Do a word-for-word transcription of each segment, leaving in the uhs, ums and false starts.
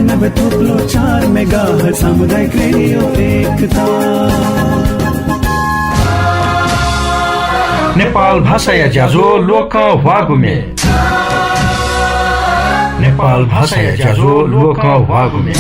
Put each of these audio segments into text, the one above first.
नब्बे थोप्लो चार मेगाहर्ज सामुदायिक रेडियो एकता। नेपाल भाषाया ज्याझ्वः ल्वकं ह्वाःगुमे। नेपाल भाषाया ज्याझ्वः ल्वकं ह्वाःगुमे।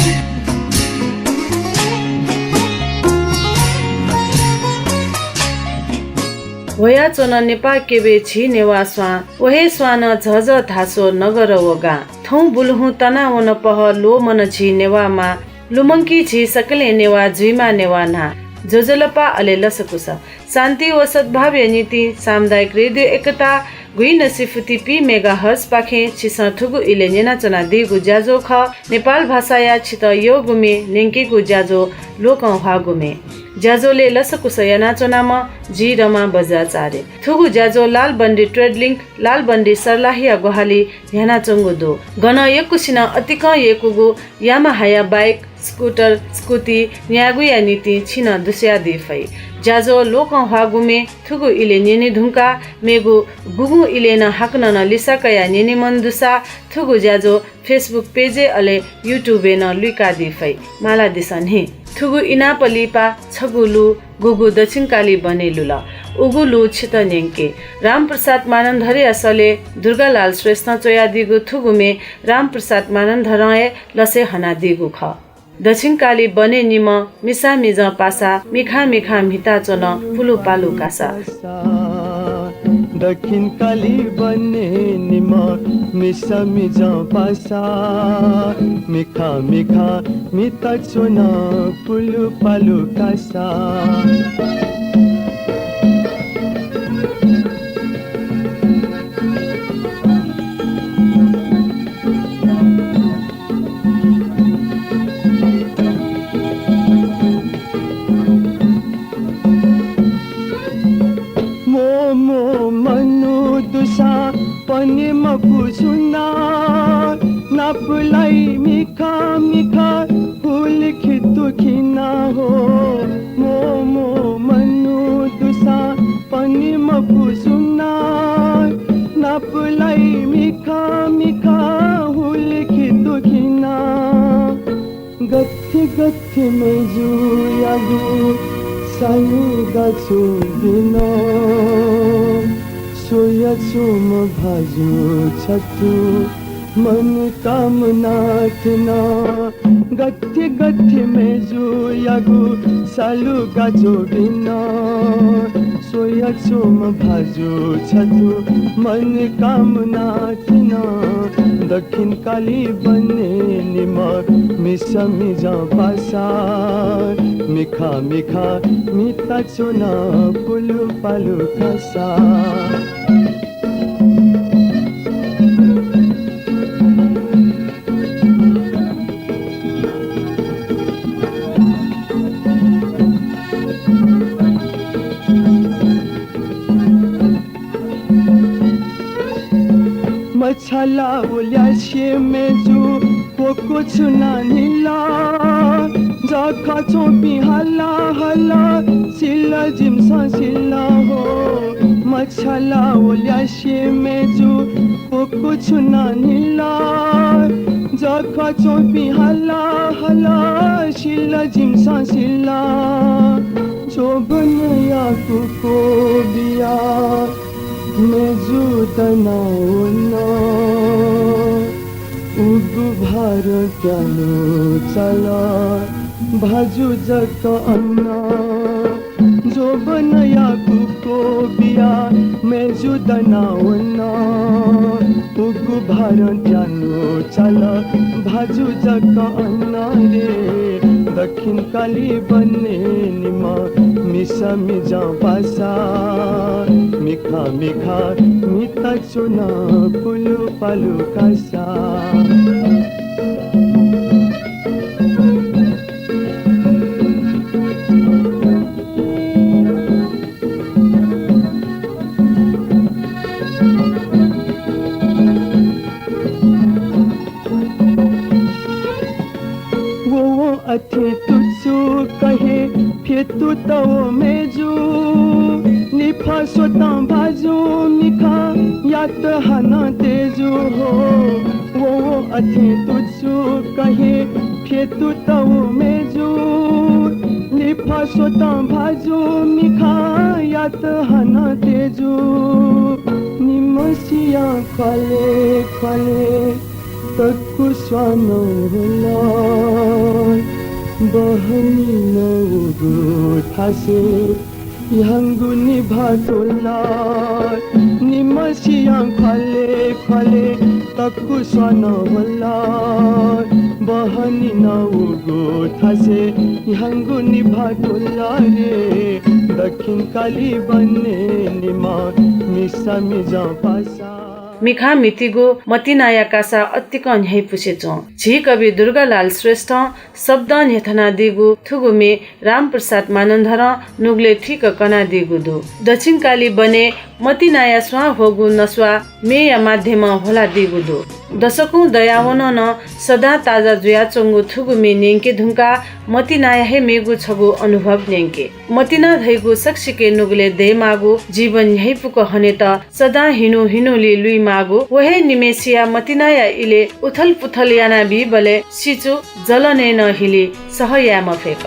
वयाच्वन नेपाः क्यबय् झी नेवाः स्वां, व हे स्वां नं झःझः धाःस्व नगर व गां। थौं बुलुहुँ तनावन पह ल्वःमन झी नेवाः मां, लुमंकी झी सकलें नेवाः जुइमा नेवाः न्हां। ज्वजलपा अले लसकुस। शान्ति व सद्भावया निंतिं सामुदायिक रेडियो एकता गुइनसिफुति पी मेगाहर्जपाखें छिसं थुगु इलय् न्यनाच्वनादीगु ज्याझ्वः खः। नेपाल भाषाया छितः यःगुमे न्यंकेगु ज्याझ्वः ल्वकं ह्वाःगुमे। ज्याझ्वलय् लसकुस यानाच्वनाम्ह जि रमा बज्राचार्य। थुगु ज्याझ्वः लालबन्दी ट्रेड लिंक, लालबन्दी सर्लाहीया ग्वाहालि न्ह्यानाच्वंगु दु। गन यक्वसिनं अतिकं यय्कूगु यामाहाया बाइक, स्कुटर, स्कुटी न्यायेगुया निंतिं छिं नं दुस्वयादी फइ। ज्याझ्वः ल्वकं ह्वाःगुमे थुगु इलय् न्यने धुंकाः मेगु गुगुं इलय् नं हाकनं नं लिसा कयाः न्यने मन दुसा थुगु ज्याझ्वः Facebook पेजय् अले YouTube-य् नं लुइकादी फइ। मालादिसँ नि। थुगु इनाप लिपा छगू लु गुगु दक्षिणकाली बने लुल। उगु लु छितः न्यंके। रामप्रसाद मानन्धरया सलय् दुर्गालाल श्रेष्ठं च्वयादीगु थुगु मे रामप्रसाद मानन्धरं हे लसय् हनादीगु खः। दक्षिणकाली बने निम्ह मिसा मिजं पासा, मिखां मिखां म्हिताच्वन पुलुपालु कासा। दक्षिणकाली बने निम्ह मिसा मिजं पासा, मिखां मिखां म्हिताच्वन पुलुपालु कासा। मो मो मनु दुसा पनि मपुजुना, नापलाइ मिखा मिखा हुल खितु खिना हो। मो मो मनु दुसा पनि मपुजुना, नापलाइ मिखा मिखा हुल खितु खिना। गथे गथे मेजुयागु सालु गाचु बिन, स्वयाच्वंम्ह भाजु छथु मनकामना थिन। गथे गथे मेजुयागु सालु गाचु बिन, स्वयाच्वंम्ह भाजु छथु मनकामना थिन। दक्षिणकाली बने निम्ह मिसा मिजं पासा, मिखां मिखां म्हिताच्वन पुलुपालु कासा। मछाला व ल्यासे मेजु क्वक्व छुना निला। जखा च्वंपिं हाला हाला सिल, जिमिसं सिल हो। मछाला व ल्यासे मेजु क्वक्व छुना निला। जखा च्वंपिं हाला हाला सिल, जिमिसं सिल। च्वबनया कुको बिया मेजु दनावन। उगु भारं प्यानु चाल भाजु जक अन। च्वबनया कुको बिया मेजु दनावन। उगु भारं प्यानु चाल भाजु जक अन रे। दक्षिणकाली बने निम्ह मिसा मिजं पासा, मिखां मिखां म्हिताच्वन पुलुपालु कासा। वं अथे तुचुक हे फ्यतुत व मेजु। लिफा स्वतां भाजु मिखायात हानं तेजु हो। वं अथें तुचु कहे फेतु तौ मेजु। लिफा स्वतं भाजु मिखायात हनं तेजु। निम्हसियां ख्वाले ख्वाले तक्कु स्वानं होला। बहनी नौगु थासे ह्याउँगु निभाः तुला। निम्हसियां ख्वाले ख्वाले तक्कु स्वानं होला। बहनी नौगु थासे ह्याउँगु निभाः तुला रे। दक्षिण काली बने निम्ह मिसा मिजं पासा। मिखां मितिगु मतिनाया कासा अतिकं न्ह्याइपुसे च्वं। झी कवि दुर्गालाल श्रेष्ठं शब्दं न्ह्यथनादीगु थुगु मे रामप्रसाद मानन्धरं नुगलय् थुइक कनादीगु दु। दक्षिणकाली बने मतिनाया स्वां ह्वःगु नस्वाः मेया माध्यमं ह्वलादीगु दु। दशकौं दयावनं नं सदां ताजा जुयाच्वंगु थुगु मे न्यंके धुंकाः मतिनाया हे मेगु छगू अनुभव न्यंके। मतिना धइगु सकसिके नुगलय् दयेमाःगु जीवन न्ह्याइपुक हनेत सदां हिन्हु हिन्हुलि लुइमाःगु व हे निम्हसिया मतिनाया इलय् उथलपुथल यानाबीबलय् सिचु जलनय् नं हिलि सह याये मफय्क।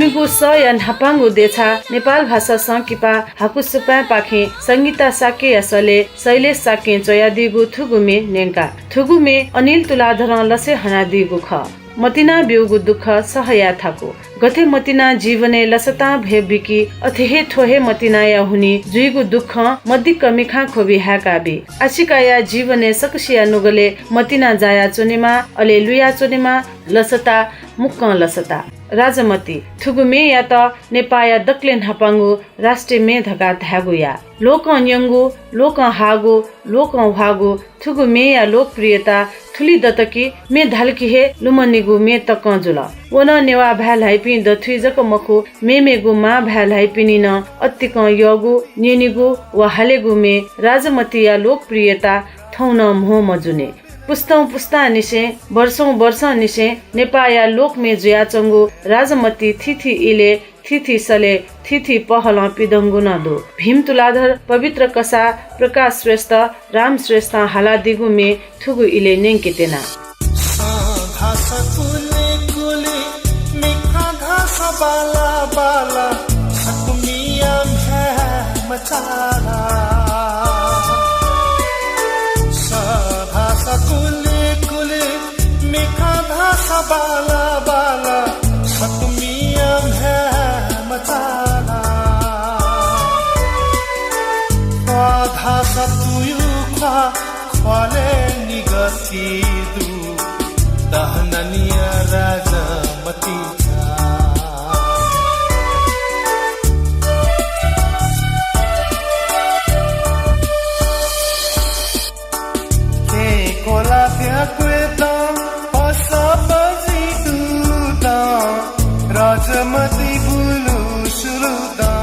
इमिगु सःया न्हापांगु देछाः नेपाल भाषा संकिपा हाकुसुपाँय्‌पाखें संगीता शाक्यया सलय् शैलेश शाक्यं च्वयादीगु थुगु म्ये न्यंका। थुगु म्ये अनिल तुलाधरं लसय् हनादीगु खः। मतिना ब्यूगु दुःख सह याये थाकु। गथे मतिना जीवनय् लसतां भ्वय् बिकी, अथे हे थ्व हे मतिनाया हुनिं जुइगु दुःखं मदिक्क मिखां ख्वबि हाय्‌का बी। आशिकाया जीवनय् सकसिया नुगलय् मतिना जाया च्वनेमा, अले लुया च्वनेमा, लसता, मुक्कं लसता। राजमति, थुगु म्येयात नेपाःया दकलय् न्हापांगु राष्ट्रिय म्ये धकाः धायेगु या। लोकं न्यंगु, लोकं हाःगु, लोकं ह्वाःगु थुगु म्येया लोकप्रियता थुलि दत कि म्ये धाल कि हे लुमनिगु म्ये तकं जुल। व नं नेवाः भाय् ल्हाइपिं दथुइ जक मखु, मेमेगु मां भाय् ल्हाइपिनि नं अतिकं यःगु, न्यनेगु व हालेगु म्ये राजमतिया लोकप्रियता थौं नं म्हो मजुने। पुस्तं पुस्तांनिसें, वर्षौं वर्षंनिसें नेपाःया लोकम्ये जुयाच्वंगु राजमति थीथी इलय्, थीथी सलय्, थीथी पहलं पिदंगु नं दु। भीम तुलाधर, पवित्र कसाः, प्रकाश श्रेष्ठ, राम श्रेष्ठं हालादीगु म्ये थुगु इलय् न्यंके त्यना। स घास कुले कुले, मिखा घास बाला बाला, छकुमिया म्ह्याय् मचाला। स घास कुले कुले, मिखा घास बाला बाला, छकुमिया म्ह्याय् मचाला। ख्वाः घास तुयु ख्वाः, ख्वालय् निगः ति दु, दहननिया राजमति चा। खेँ ख्वला त्याक्वय् दँ, पसः पजि दु दँ, राजमति बुलु सुलु दँ।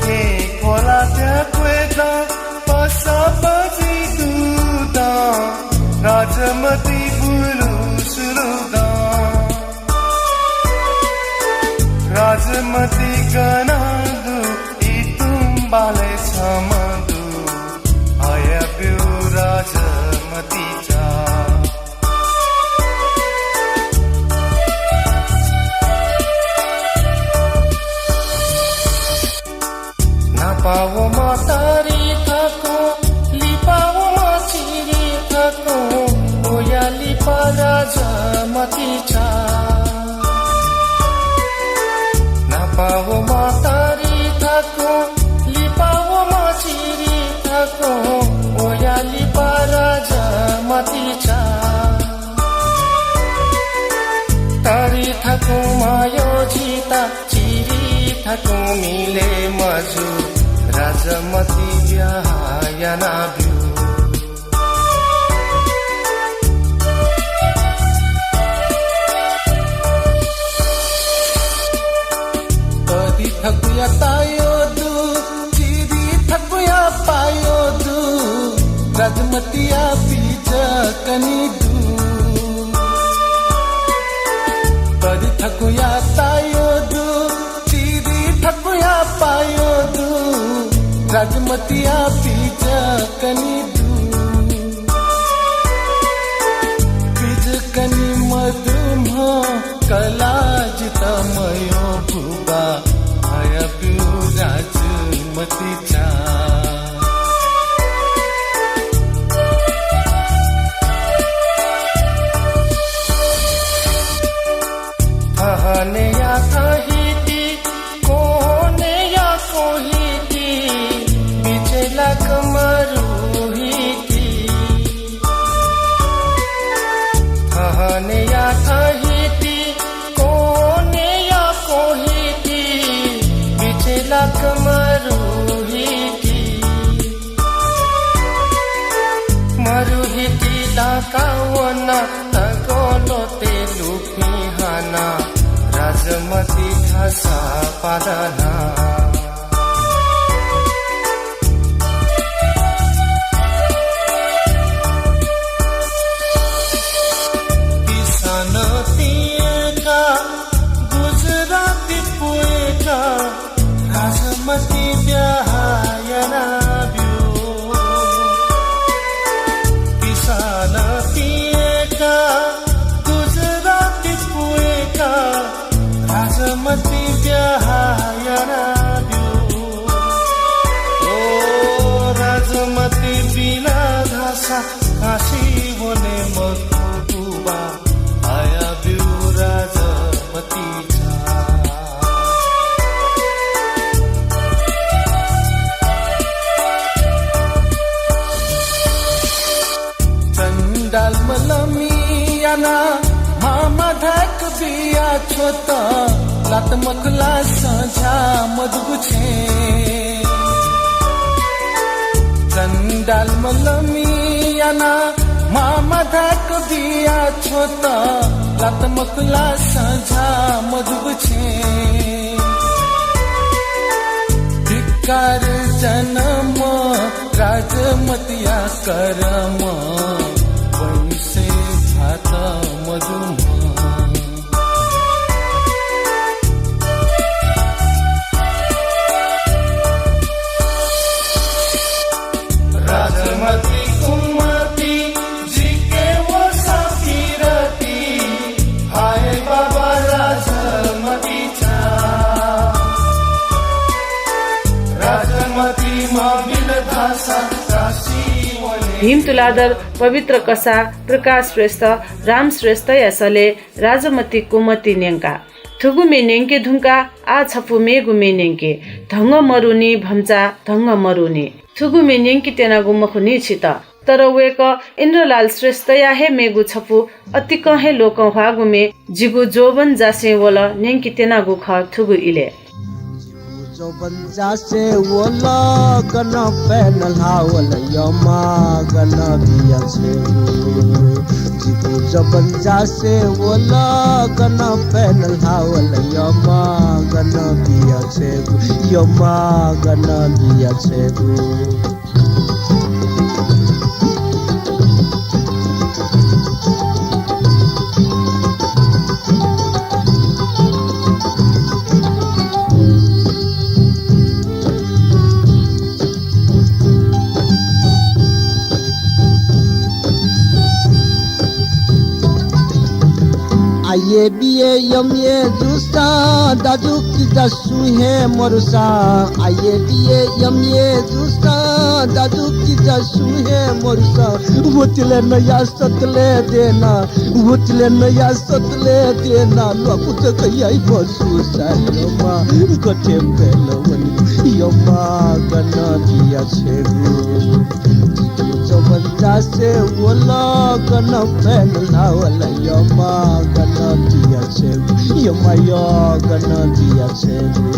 खेँ ख्वला त्याक्वय् दँ, पसः पजि दु दँ, राजमति बुलु सुलु दँ। राजमति गनं दु, ई तुं बालय् छम्ह दु, हया ब्यु राजमति चा। न्हापा वःम्ह तरि थाकुं, लिपा वःम्ह चिरि थाकुं, वया लिपा राजमति चा। न्हापा वःम्ह तरि थाकुं, लिपा वःम्ह चिरि थाकुं, वया लिपा राजमति चा। तरि थाकुं मयः जिता, चिरि थाकुं मिले मजू, राजमति ब्याहा याना ब्यु। तरि थाकुया तायो दु, चिरि थाकुया पायो दु, राजमतिया पिजकनी दु। तरि थाकुया तायो दु, चिरि थाकुया पायो दु, राजमतिया पिजकनी दु। पिजकनी मदुम्ह कलाः जित मयः बुबा, हया ब्यु राजमति चा। थहनया थहिति, कोहनया कोहिति, बिचय् लाक मरुहिति। थहनया थहिति, कोहनया कोहिति, बिचय् लाक मरुहिति। मरुहिति लाका वना तगलते लुफिं हाना, राजमति थासा पादना। पिसानं तियेका, गुजराती पुयेका, राजमति ब्याहा याना ब्यु। पिसानं तियेका, गुजराती पुयेका, याना मामा धाक बिया छ्वत, लात मखुला सझा मदुगु छेँ। चण्डाल मलमी याना मामा धाक बिया छ्वत, लात मखुला सझा मदुगु छेँ। धिक्कार जन्म राजमतिया कर्म, वंशे भात मदुम्ह। राजमति कुमति जिके व सापिरति, हाय बाबा राजमति चा। राजमति मबिल धासा काशी वने। भीम तुलाधर, पवित्र कसाः, प्रकाश श्रेष्ठ, राम श्रेष्ठया सलय् राजमति कुमति न्यंका। थुगु म्ये न्यंके धुंकाः आः छपु मेगु म्ये न्यंके। धंगः मरुनि भम्चा, धंगः मरुनि। थुगु म्ये न्यंके त्यनागु मखुनि छितः। तर वय्कः इन्द्रलाल श्रेष्ठया हे मेगु छपु अतिकं हे लोकं ह्वाःगु म्ये जिगु जोबन जासें वल न्यंके त्यनागु खः थुगु इलय्। जिगु जोबन जासें वल गन पय् नल्हावल यमा गन बिया छेँगु। जिगु जोबन जासें वल गन पय् नल्हावल यमा गन बिया छेँगु, यमा गन बिया छेँगु। आये बिये यमये जूसां दाजुकिजा सुं हे मरुसां, आये बिये यमये जूसां दाजुकिजा सुं हे मरुसां, वतिले नया सतले देना, वतिले नया सतले देना, ल्वापु जक याइ मसुसा यमा गथे पय् नवनी यमा गन बिया छेँगु। जिगु जोबन जासें वल गन पय् नल्हावल यमा गन बिया छेँगु, यमा या गन बिया छेँगु।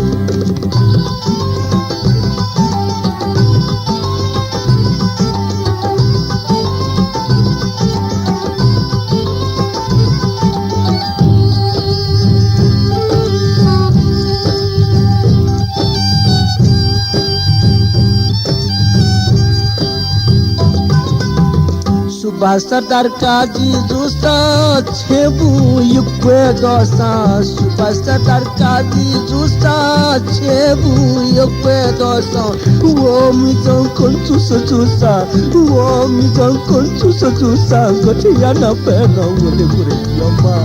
सुभाष सरदार काजी जूसां छेँबुँ यक्व दःसां, सुभाष सरदार काजी जूसां छेँबुँ यक्व दःसां, व मिजं कन्चुस जूसां, व मिजं कन्चुस जूसां, गथे याना पय् नवने गुरे यमा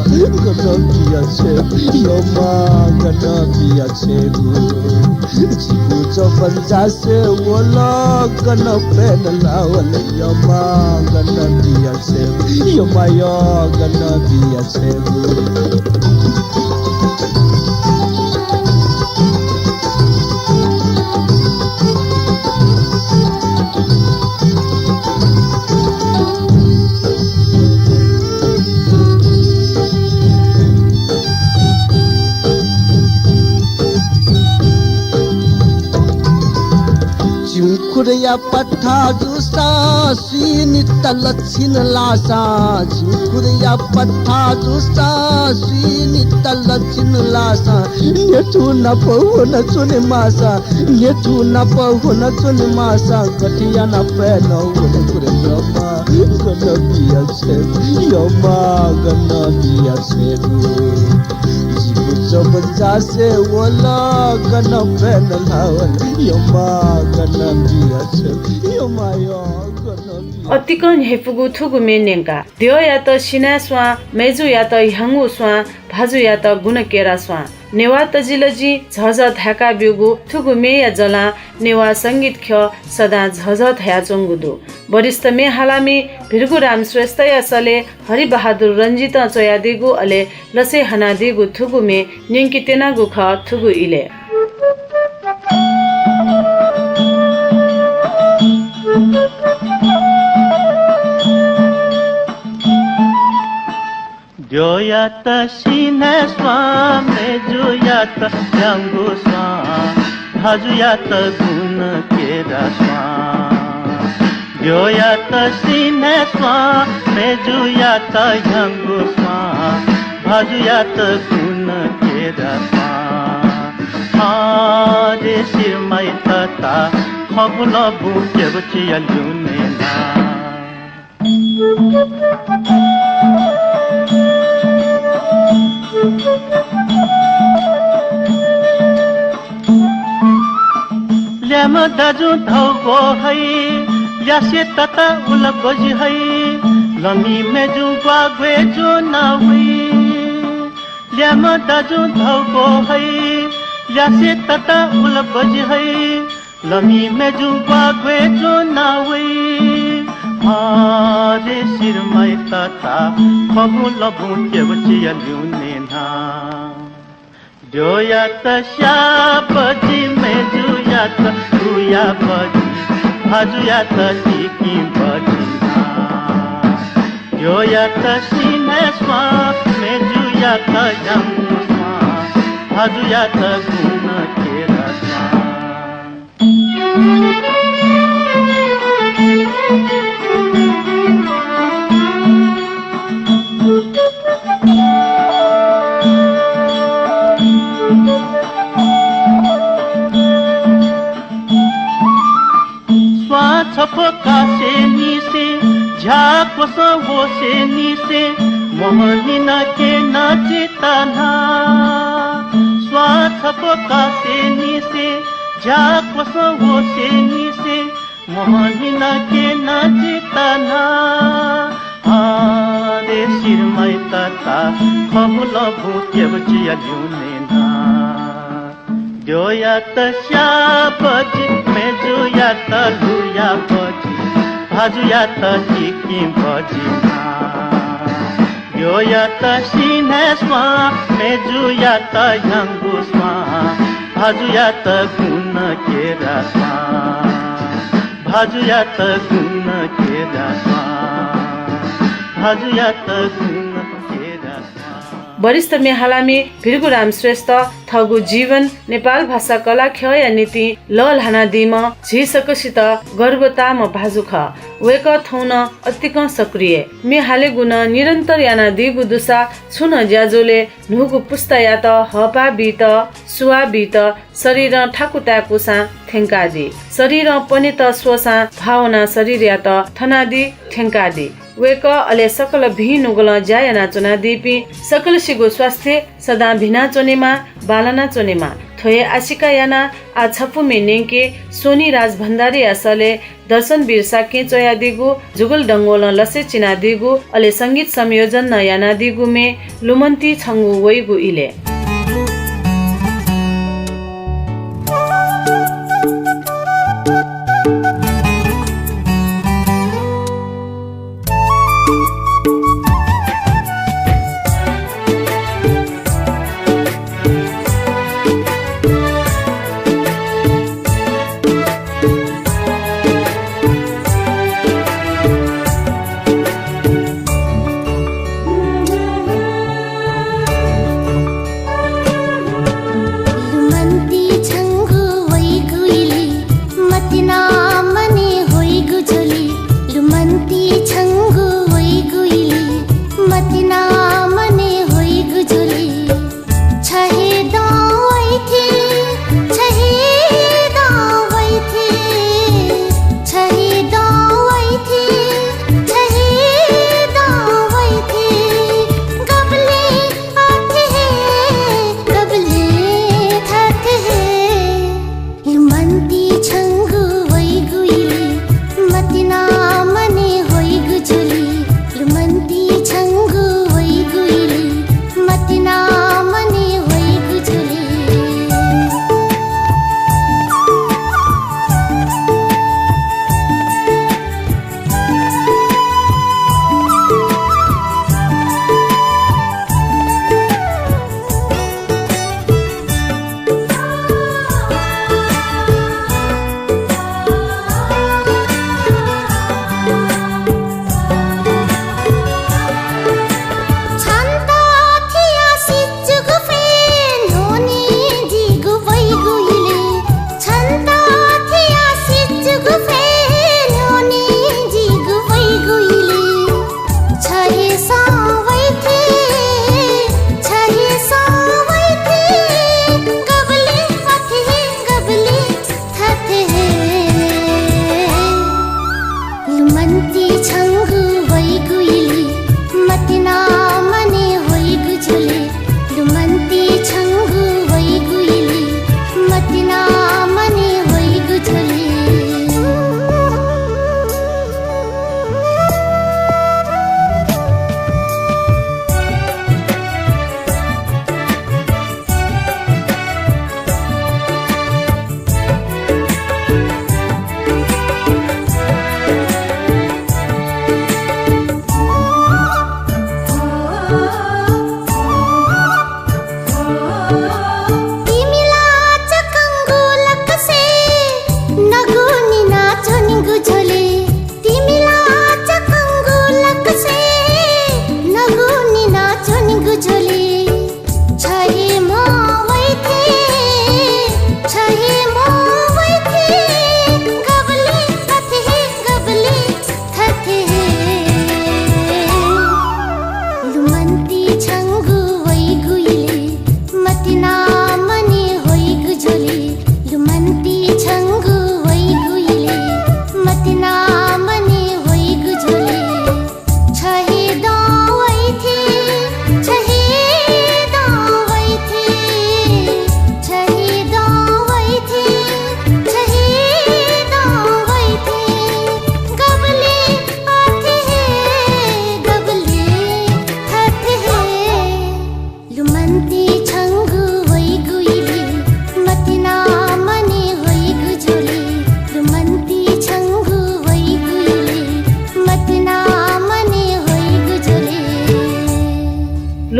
गन बिया छेँगु, यमा गन बिया छेँगु। जिगु जोबन जासें वल गन पय् नल्हावल यमा गन बिया छेँगु, यमा या गन बिया छेँगु। झिंखुदँया पत्ता जूसां, सुइनिता लछिन लाःसां, झिंखुदँया पत्ता जूसां, सुइनिता लछिन लाःसां, न्यथु नाप हुन च्वने माःसां, न्यथु नाप हुन च्वने माःसां, गथे याना पय् नवने गुरे यमा गन बिया छेँगु, यमा गन बिया छेँगु। जिगु जोबन जासें वल गन पय् नल्हावल यमा गन बिया छेँगु, यमा या गन बिया। अतिकं न्ह्यइपुगु थुगु म्ये न्यंका। द्यःयात सिनाय् स्वां, मय्जुयात ह्याउँगु स्वां, भाजुयात गुणकेरा स्वां। नेवाः तजिलजिं झःझः धाय्का ब्यूगु थुगु म्येया जलं नेवाः संगीत ख्यः सदां झःझः धयाच्वंगु दु। वरिष्ठ म्ये हालामि भिर्गुराम श्रेष्ठया सलय् हरिबहादुर रञ्जितं च्वयादीगु, अले लसय् हनादीगु थुगु म्ये न्यंके त्यनागु खः थुगु इलय्। द्यःयात सिन्हय् स्वां, मेजुयात ह्याउँगु स्वां, भाजुयात गुण केरा स्वां। द्यःयात सिन्हय् स्वां, मेजुयात ह्याउँगु स्वां, भाजुयात गुण केरा स्वां। अरे सिरमाइ तता, खगु लबु केबचिया ल्यूने ना। ल्याय्म्ह दाजुं धौगु हइ, ल्यासे तता उल बजि हइ, लमि मेजुं ग्वाग्वय् ज्वना वइ। ल्याय्म्ह दाजुं धौगु हइ, ल्यासे तता उल बजि हइ, लमि मेजुं ग्वाग्वय् ज्वना वइ। अरे सिरमाइ तता, खगु लबु केबचिया ल्यूने ना। द्यःयात स्या बजि, मेजुयात लुया बजि, भाजुयात चिकिं बजि ना। द्यःयात सिन्हय् स्वां, मेजुयात ह्याउँगु स्वां, भाजुयात गुण केरा स्वां। स्वां छपु कासेंनिसें, झ्याक्वसं होसेंनिसें, मोहनिं नं क्यन चिता ना। स्वां छपु कासेंनिसें, झ्याक्वसं होसेंनिसें, मोहनिं नं क्यन चिता ना। अरे सिरमाइ तता, खगु लबु केबचिया ल्यूने ना। द्यःयात स्या बजि, मेजुयात लुया बजि, भाजुयात चिकिं बजि ना। द्यःयात सिन्हय् स्वां, मेजुयात ह्याउँगु स्वां, भाजुयात गुण केरा स्वां। भाजुयात गुण केरा स्वां। भाजुयात गुण केरा स्वां। वरिष्ठ म्ये हालामि भिरगुराम श्रेष्ठ थःगु जीवन नेपाल भाषा कला ख्यःया निंतिं लःल्हानादीम्ह झी सकसित गर्व ताःम्ह भाजु खः। वय्कः थौं नं अतिकं सक्रिय। म्ये हालेगु नं निरन्तर यानादीगु दुसा छुं नं ज्याझ्वलय् न्हूगु पुस्तायात हःपाः बीत, सुवाः बीत, शरीरं थाकु ताय्कूसां थ्यंकादी। शरीरं पनेत स्वःसां भावनां शरीरयात थनादी, थ्यंकादी। वय्कः अले सकल भिं नुगलं ज्या यानाच्वनादीपिं सकलसिगु स्वास्थ्य सदां भिनाच्वनेमा, बांलानाच्वनेमा। थ्व हे आशिका यानाः आः छपु म्ये न्यंके स्वनिराज भण्डारीया सलय् दर्शनवीर शाक्यं च्वयादीगु, जुगल डंगोलं लसय् चिनादीगु, अले संगीत संयोजन नं यानादीगु म्ये लुमन्ति छंगु वइगु इलय्।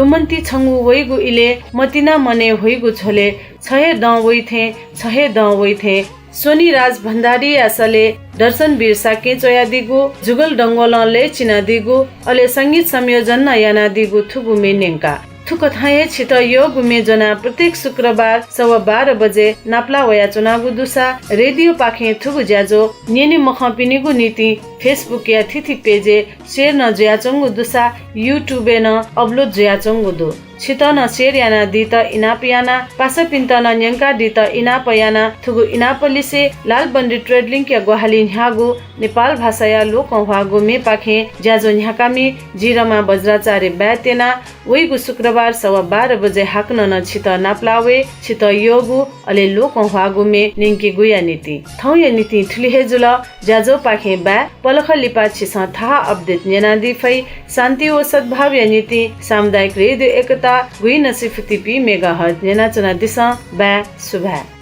मन्ति छंगु वइगु इलय् मतिना मने ह्वइगु झ्वलय् छ हे दँ वइ थें, छ हे दँ वइ थें। स्वनिराज भण्डारीया सलय् दर्शनवीर शाक्यं च्वयादीगु, जुगल डंगोलं लय् चिनादीगु, अले संगीत संयोजन नं यानादीगु थुगु म्ये न्यंका। थुकथं हे छितः यःगु म्ये ज्वनाः प्रत्येक शुक्रबार सवा बाह्र बजे नापलाः वयाच्वनागु दुसा रेडियोपाखें थुगु ज्याझ्वः न्यने मखंपिनिगु निंतिं Facebook-या थीथी page-य् share नं जुयाच्वंगु दुसा YouTube-य् नं upload जुयाच्वंगु दु। छितः नं share यानादीत इनाप याना, पासापिन्त नं न्यंकादीत इनाप याना, थुगु इनाप लिसे लालबन्दी Tradelink-या ग्वाहालिं न्ह्याःगु नेपाल भाषाया लोकंह्वाःगु म्येपाखें ज्याझ्वः न्ह्याकामि जि रमा बज्राचार्य बाय् त्यना। वइगु शुक्रबार सवा बाह्र बजे हाकनं नं छितः नापलाः वये। छितः यःगु अले लोकंह्वाःगु म्ये न्यंकेगुया निंतिं थौंया निंतिं थुलि हे जुल। ज्याझ्वःपाखें बाय्। पलख लिपा छिसं थाहा update न्यनादी फइ। शान्ति व सद्भावया निंतिं सामुदायिक रेडियो एकता गुइनसिफुतिपी megahertz न्यनाच्वनादिसँ। बाय्, सुभाय्।